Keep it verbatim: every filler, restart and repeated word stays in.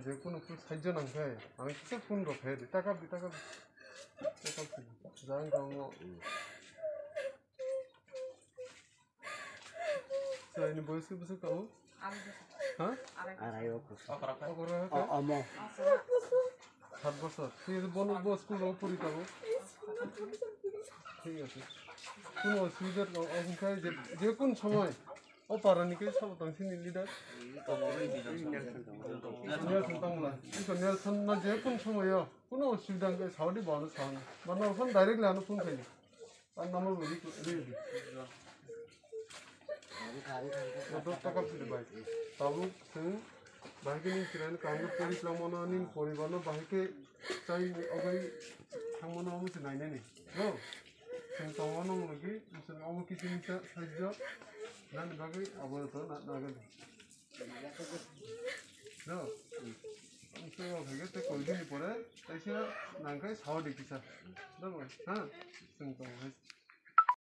Jekunu phun sajjo nangkhe, ang kisa phun rok khe di, taka di, taka di. Taka di. Jang tamo. Chwraini boyos khe bwswk tongo? Ha? Arai o kusu. Okoro O, khe? Omo. Sat bosor. Twi bono bo school o puri tongo. Thik ase. Kuno osubida tongo, o hwnkhe je, je kun somoy. O parani khe sabo tong sini leader. Nelson tongla. Iko Nelson na je kun somoy o. Kuno osubida hwnkhe saudi bono sound. Bono phone direct lano phone khaidi. Ang namo lori ko, ri di. Oto taka pili bai. Tabuk sing, bahai ke ning kiran kanggo pori lamana ning pori bano bahai ke chai ogai thangmana omo se nai nai ni. No? Sing tongmana mo ki, sing omo kisi misa sajjo. Nani bagai abo to na, na gani. No? Ang se o hage te koi dini pore, taisa nangkai saudi kisa. No? Ha? Sing tong hai.